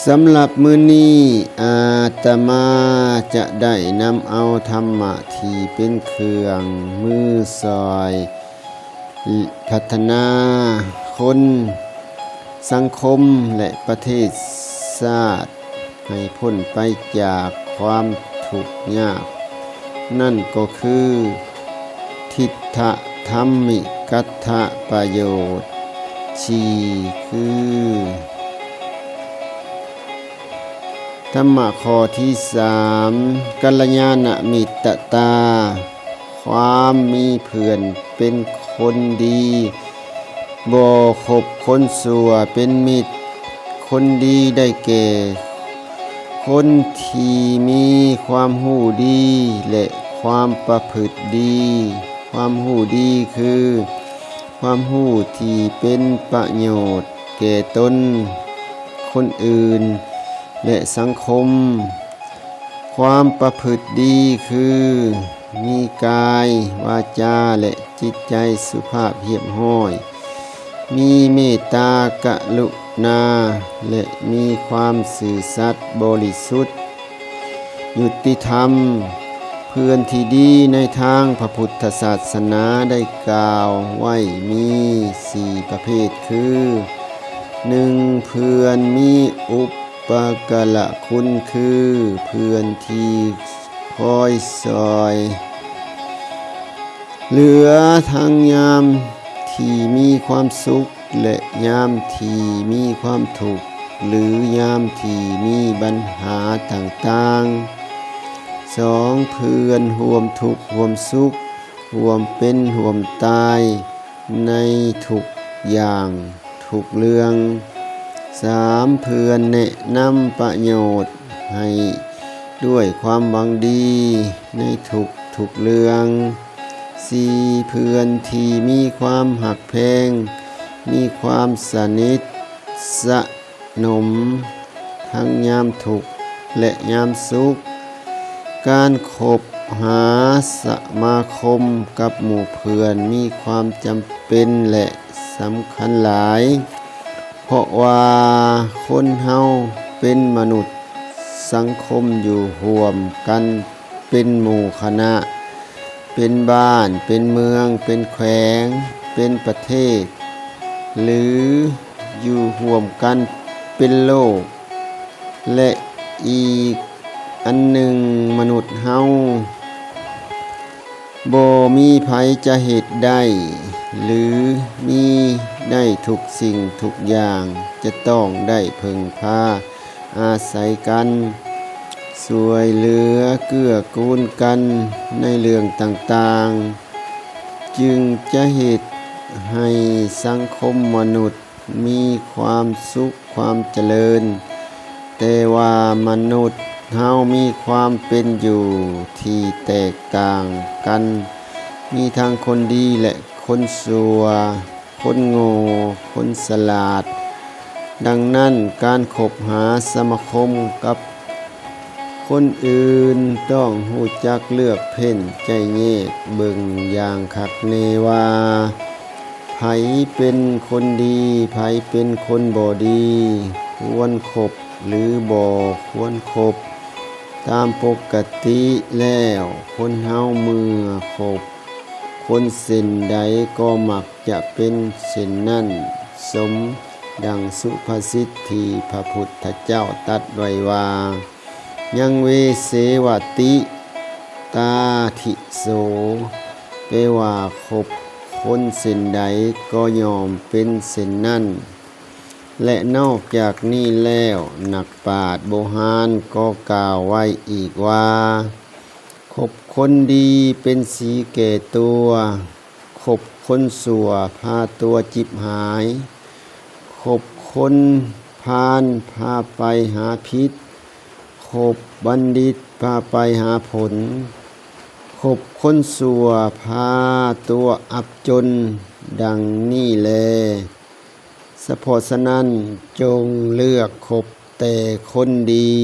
ສຳລັບມື້ນີ້ ອາດຕະມາຈະໄດ້ນຳເອົາທຳມະທີ່ເປັນເຄື່ອງມືຊ່ອຍພັດທະນາຄົນ, ສັງຄົມ ແລະ ປະເທດຊາດ ໃຫ້ພົ້ນໄປຈາກຄວາມທຸກຍາກ ນັ້ນກໍຄື ທິດທະທຳມິກັດທະປະໂຫຍດ ສີ່ ຄື ທຳມະຂໍ້ທີສາມ ກັນລະຍານະມິດຕະຕາ ຄວາມມີເພື່ອນເປັນຄົນດີ ບໍ່ຄົບຄົນຊົ່ວເປັນມິດ. ຄົນດີໄດ້ແກ່ຄົນທີ່ມີຄວາມຮູ້ດີ ແລະ ຄວາມປະພຶດດີ. ຄວາມຮູ້ດີຄື ຄວາມຮູ້ທີ່ເປັນປະໂຫຍດແກ່ຕົນ, ຄົນອື່ນ ແລະ ສັງຄົມ. ຄວາມປະພຶດດີຄື ມີກາຍ, ວາຈາ ແລະ ຈິດໃຈສຸພາບຮຽບຮ້ອຍ, ມີເມດຕາກະລຸນາ ແລະ ມີຄວາມຊື່ສັດບໍລິສຸດ ຍຸຕິທຳ. ເພື່ອນທີ່ດີໃນທາງພະພຸດທະສາສະໜາໄດ້ກ່າວໄວ້ມີສີ່ປະເພດຄື ໜຶ່ງ ເພື່ອນມີອຸປະກາລະຄຸນ ຄືເພື່ອນທີ່ຄອຍຊ່ອຍເຫຼືອທັງຍາມທີ່ມີຄວາມສຸກ ແລະ ຍາມທີ່ມີຄວາມທຸກ ຫຼື ຍາມທີ່ມີບັນຫາຕ່າງໆ. ສອງ ເພື່ອນຮ່ວມທຸກຮ່ວມສຸກ ຮ່ວມເປັນຮ່ວມຕາຍໃນທຸກຢ່າງທຸກເລື່ອງ. ສາມ ເພື່ອນແນະນຳປະໂຫຍດໃຫ້ດ້ວຍຄວາມຫວັງດີໃນທຸກໆເລື່ອງ. ສີ່ ເພື່ອນທີ່ມີຄວາມຮັກແພງ, ມີຄວາມສະໜິດສະໜົມ ທັງຍາມທຸກ ແລະ ຍາມສຸກ. ການຄົບຫາສະມາຄົມກັບໝູ່ເພື່ອນມີຄວາມຈຳເປັນ ແລະ ສຳຄັນຫຼາຍ, ເພາະວ່າຄົນເຮົາເປັນມະນຸດສັງຄົມຢູ່ຮ່ວມກັນ ເປັນໝູ່ຄະນະ, ເປັນບ້ານ, ເປັນເມືອງ, ເປັນແຂວງ, ເປັນປະເທດ ຫຼື ຢູ່ຮ່ວມກັນເປັນໂລກ. ແລະ ອີກອັນໜຶ່ງ, ມະນຸດເຮົາບໍ່ມີໃຜຈະເຮັດໄດ້ ຫຼື ມີໄດ້ທຸກສິ່ງທຸກຢ່າງ, ຈະຕ້ອງໄດ້ເພິ່ງພາ ອາໄສກັນ, ຊ່ວຍເຫຼືອເກື້ອກູນກັນໃນເລື່ອງຕ່າງໆ ຈຶ່ງຈະເຮັດໃຫ້ສັງຄົມມະນຸດມີຄວາມສຸກຄວາມຈະເລີນ. ແຕ່ວ່າມະນຸດເຮົາມີຄວາມເປັນຢູ່ທີ່ແຕກຕ່າງກັນ, ມີທັງຄົນດີ ແລະ ຄົນຊົ່ວ. ຄົນໂງ່, ຄົນສະຫຼາດ. ດັ່ງນັ້ນ, ການຄົບຫາສະມາຄົມກັບຄົນອື່ນ ຕ້ອງຮູ້ຈັກເລືອກເຟັ້ນໃຈແຍກເບິ່ງຢ່າງຄັກແນ່ວ່າ ໃຜເປັນຄົນດີ, ໃຜເປັນຄົນບໍ່ດີ, ຄວນຄົບ ຫຼື ບໍ່ຄວນຄົບ. ຕາມປົກກະຕິແລ້ວ, ຄົນເຮົາເມື່ອຄົບຄົນເຊັ່ນໃດກໍມັກຈະເປັນເຊັ່ນນັ້ນ, ສົມດັ່ງສຸພາສິດທີ່ພະພຸດທະເຈົ້າຕັດໄວ້ວ່າ ຍັງເວເສວະຕິ ຕາທິໂສ, ແປວ່າ ຄົບຄົນເຊັ່ນໃດກໍຍ່ອມເປັນເຊັ່ນນັ້ນ. ແລະ ນອກຈາກນີ້ແລ້ວ, ນັກປາດໂບຮານກໍກ່າວໄວ້ອີກວ່າ, ຄົບຄົນດີເປັນສີແກ່ຕົວ, ຄົບຄົນຊົ່ວພາຕົວຈິບຫາຍ, ຄົບຄົນພານພາໄປຫາຜິດ, ຄົບບັນດິດພາໄປຫາຜົນ, ຄົບຄົນຊົ່ວພາຕົວອັບຈົນ. ດັ່ງນີ້ແລ, ສະເພາະສະນັ້ນ, ຈົ່ງເລືອກຄົບແຕ່ຄົນດີ.